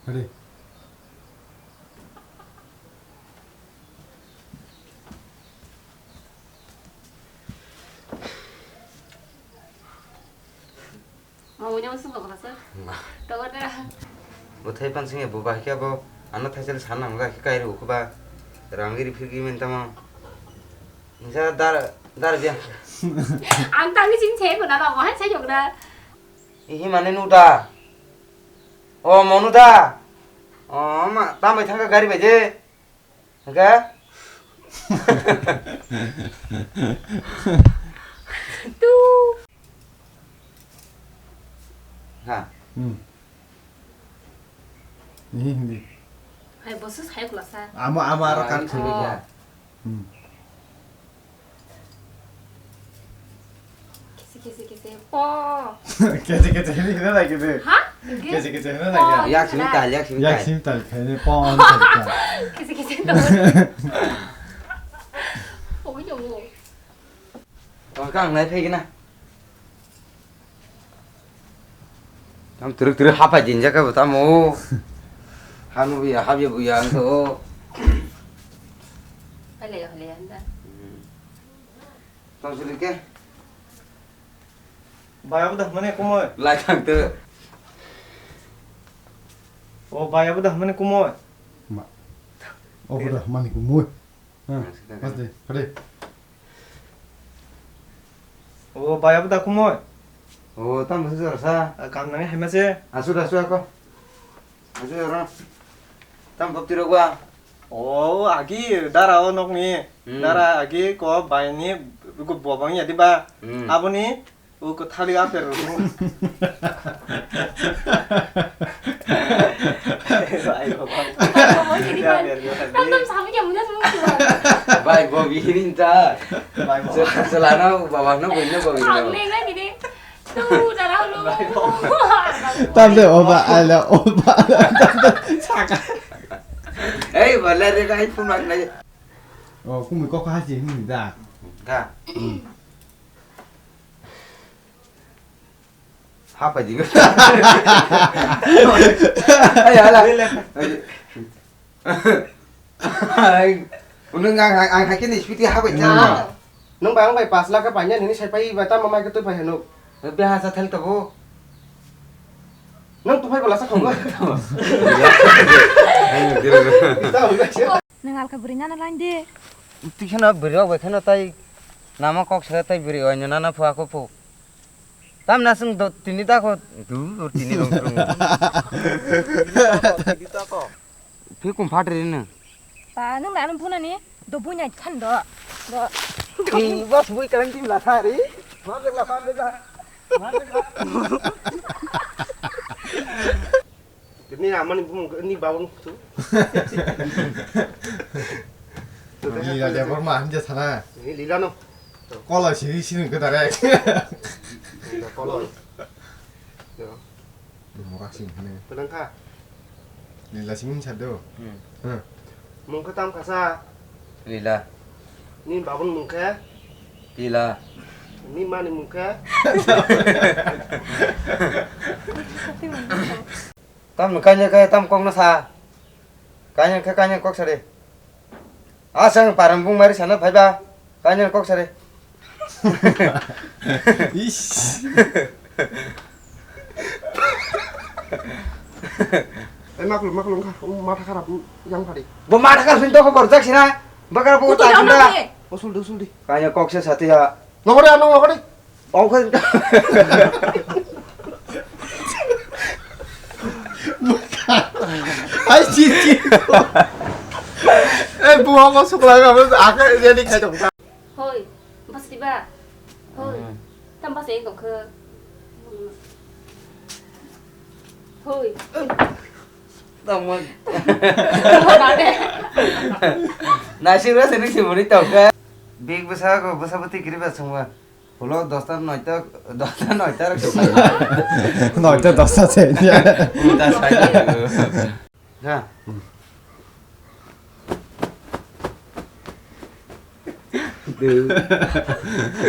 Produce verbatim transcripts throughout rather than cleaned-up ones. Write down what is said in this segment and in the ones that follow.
Ready. Mamuni omo sung kok rasa. Tawa da. Bo thai pan sing bo bahai khe bo ano thaisal san nang ga khe kai ru khe ba rang ri phir gi men tamo. Nisa dar dar biya. Ang tang ni sing che ko na ba mo han che jok na. Ihi mane nu da. O monu da. O ma tamai thang ga gari bai je. Hwnkhe? Tu. Ha. Hmm. Ini hindi. Hai, bosu saya kulasa. Amo, amo aro Ah, kat ini khulika. Hmm. Kisi, kisi, kisi. Po. Kisi, kisi, ini kena lagi tu. Ha? Kisi, kisi, ini lagi. Po. Yak simi tal, yak simi Yak tal. Simi tal, kene po, on tal. Kisi, kisi, tal. Oh, yo. Tong kang nai phai gina. Tam turuk turuk hapai din jaka bo tamo. Hanu buya, habya buya ang to. Hale, hale, anda. Hmm. Tong suri ke? Baya buda mane kumoi. Lai thang to. O baya buda mane kumoi. Ma. O buda mane kumoi. Ha, mas de, kade. O baya buda kumoi. O tam busu jora sa. Kam nang hai mase. Asu da asu ako. Asu jora. Tam bapti rogwa. O agi dara o nokni. Hmm. Dara agi ko bai ni ko bobang ya diba. Hmm. Aboni O kwthali aper rw. Bai, baba. Tam tam sabu ya muda sabu. Bai, bobi ni ta. Bai, baba. Selana baba no bobi no bobi no. Ang lenga ni de. Tu dara lo. Bai, baba. Tam de oba ala oba. Saka. Ei, bala re kai phun mak nai. Oh, kumi kok hasi ni da. Ka. Hapai di. Ay, ala. Ay. Unang ang ang hakin speed hapai. Nang bai ang bai pas lakh paina nini sai pai ba ta mamai ke tu pai hanu. Be ha sa thal to bo. Nang tu pai bala sa khong. Ayo, dilo. Nwng alka bwrwi nana lain di. Twi kheno bwrwi rok bai kheno tai nama kok saka tai bwrwi bai nana phu ako phu. Tam na swng do tini da kho du tini rong rong. Phi kum phat ri no. Pa nwng na ano phunani do buina than do. Do. Bas bui kalang tim la thari. Ma la pa la. Ma la. Ni amani bumung ni babun tu. Lila Debbarma hanja sana. Ni Lila no. Kola siri siri ke dare. Lila kola. Yo. Mora sing hane. Penang ka. Lila sing sado. Hmm. Mung khe tam khasa. Lila. Ni babun mung khe? Lila. Ni mani mung khe? Tam no kanya kaya tam kok no sa. Kanya khe kanya kok sari. Asang param bung mari sana phaiba. Kanya kok sari. Ish. Eh, maklum, maklum, kha, um, matha kharap, um, yang phari. Bo matha kharap sin to kho borjak sina. Bakar bo Utu ta jam sinda. Nang ni. Usul di, usul di. Kanya kok se sati ya. Nokore, ano nokore. Ong khe. Ai, chi, chi. Eh, buang ko sukla ka, aka jadi khai tong. Hoi, bas di ba. Hoi. Hmm. Tam bas yang tong khe. Hoi. Tamo. Nasing rasa ni sih beri tau ke. Big besar ko besar putih kiri besar semua. Pulo dosta noita dosta noita rasa. Noita dosta sih. Udah saya. Ha.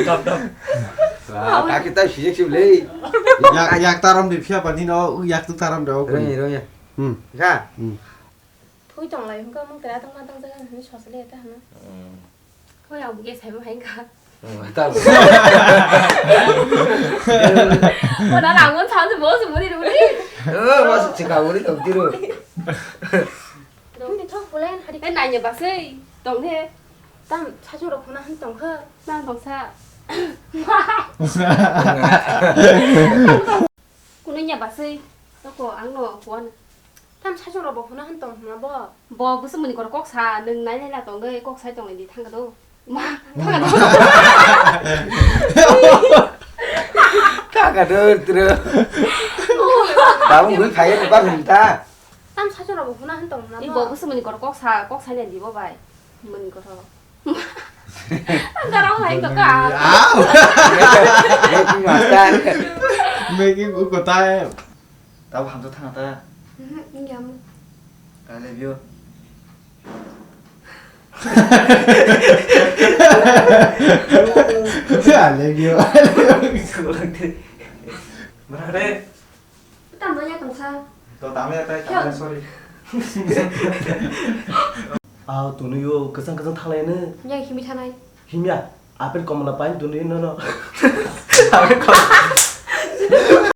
Dam, dam. Wah, kaki tai sijik sih beli. Yak, yak taram di pia pani no, yak tu taram dong. Rong ya, rong ya. Hmm. Ka? Hmm. Thui tong lai hwnkha, mung tera tong ma tong jaga hwnwi sochole ta hwno. Hmm. Hoi, ang buge saibo hai ka. Hmm, ta. Wala lang won chance bo se muri muri. Oh, mas chika muri tong tiro. Dong ni thok bulen hari. Eh, nanya basai. Tong he. Tam sachu rok huna han tong kha. Nang tong sa. Kuno nya basai. Toko ang no kuan. Tam sachu rok bo huna han tong huna bo. Bo gusu muni kor kok sa nung nai nai la tong ge kok sai tong di thang do. Ma, thang do. Thang do tro. Babu gui phai ba hum ta. Tam sachu rok bo huna han tong huna bo. Ibo gusu muni kor kok sa kok sai nai di bo bai. Mani kotha. Ang garang hai to ka. Au. Making master. Making u kotai. Tao hamsa thang ta. Mhm, ingyam. I love you. I love you. Mana re? Tamo ya tongsa. To tamo ya tai, tamo ya, sorry. Ah, tunu yo, kesang kesang thalai ne. Ya, himi thanai. Himya, apple komla pain tunu yo, no, no. Apple komla.